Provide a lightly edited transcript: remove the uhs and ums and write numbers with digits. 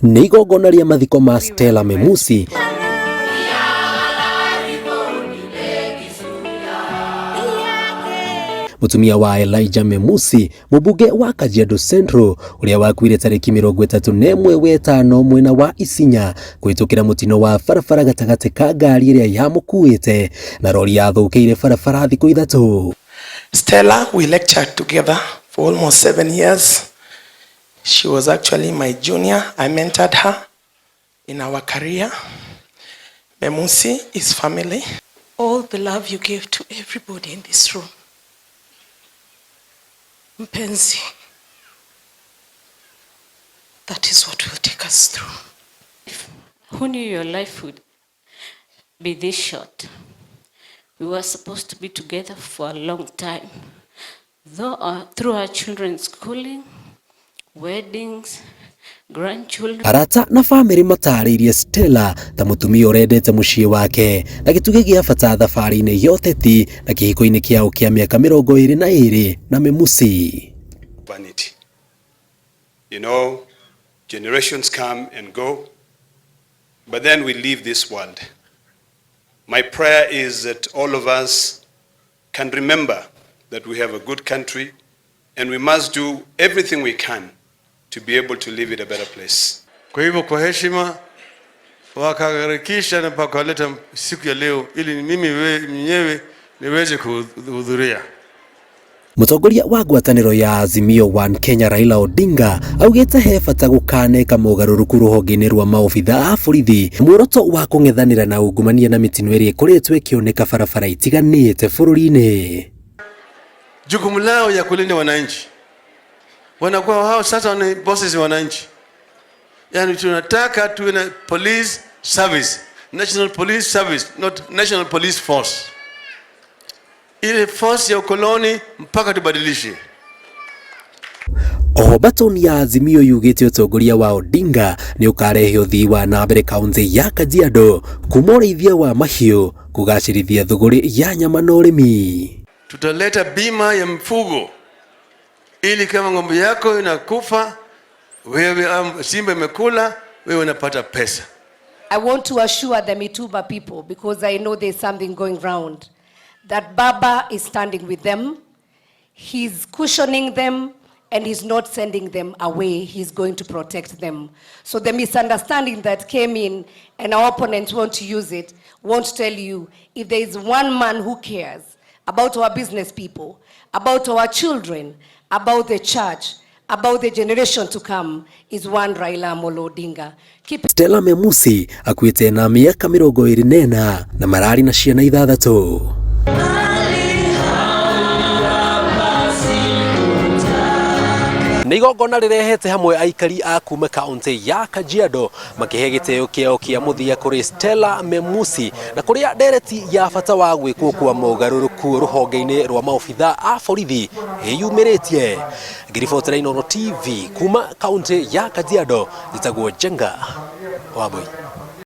Nĩ igongona rĩa mathiko ma Stella Memusi mutumia wa Elijah Memusi mũmbunge wa Kajiado Central ũrĩa wakuire tarĩki 31 wetano mwena wa Isinya kũhĩtũkĩra mũtino wa barabara gatagatĩ ka ngari ĩrĩa yamũkuĩte na rori yathũkĩire barabara thikũ 3. Stella, we lectured together for almost 7 years. She was actually my junior. I mentored her in our career. Memusi is family. All the love you gave to everybody in this room. Mpenzi, that is what will take us through. Who knew your life would be this short? We were supposed to be together for a long time. Though, through our children's schooling, weddings, grandchildren. Arata na famĩlĩ matarĩirie Stella ta mũtumia ũrendete mũciĩ wake na gĩtugĩ gĩa bata thabarĩ-inĩ ya ũteti na kĩhiko-inĩ kĩao kĩa mĩaka 22 na Memusi. Vanity. Generations come and go, but then we leave this world. My prayer is that all of us can remember that we have a good country and we must do everything we can to be able to leave it a better place. Kwa hivyo kwa heshima wakaharakisha na mpaka siku ya leo ili mimi mwenyewe niweze kuhudhuria. Mũtongoria wa ngwatanĩro ya Azimio One Kenya Raila Odinga augĩte he bata gũkaneka mogarũrũku rũhonge-inĩ rwa maobitha a borithi muoroto wa kũng'ethanĩra na ungumania na mĩtino ĩrĩa ĩkoretwo ĩkĩoneka barabara itiganĩte bũrũri-inĩ. Jukumu lao ya kulinda wananchi, wanakuwa hao sasa ni bosses wananchi. Yani tunataka tuwe na police service, National Police Service, not National Police Force. Ile force ya ukoloni mpaka tubadilishe. Oho batoni ya Azimio yugĩte ũtongoria wa Odinga nĩ ũkarehe ũthii wa na mbere kaunti ya Kajiado kuma ũrĩithia wa mahiũ kũgacĩrithia thũgũrĩ ya nyama na ũrĩmi. Tutaleta bima ya mfugo ili kama ng'ombe yako inakufa wewe, simba imekula wewe unapata pesa. I want to assure the Mituba people, because I know there's something going round, that Baba is standing with them, he's cushioning them, and he's not sending them away, he's going to protect them. So the misunderstanding that came in, and our opponents want to use it, won't tell you, if there is one man who cares about our business people, about our children, about the church, about the generation to come, is one Raila Amolo Odinga. Keep Stella Memusi akuĩte na mĩaka 24 na mararĩ na ciana 6. Nĩ igongona rĩrehete hamwe aikari a kuma kaunti ya Kajiado makĩhe gĩtĩo kĩao kĩa mũthia kũrĩ Stella Memusi na kũrĩa ndereti ya bata wa gwĩkwo kwa mogarũrũku rũhonge-inĩ rwa maobitha a borithi ĩyumĩrĩtie. Ngĩribotera Inooro TV kuma kaunti ya Kajiado, njĩtagwo Njenga Wambui.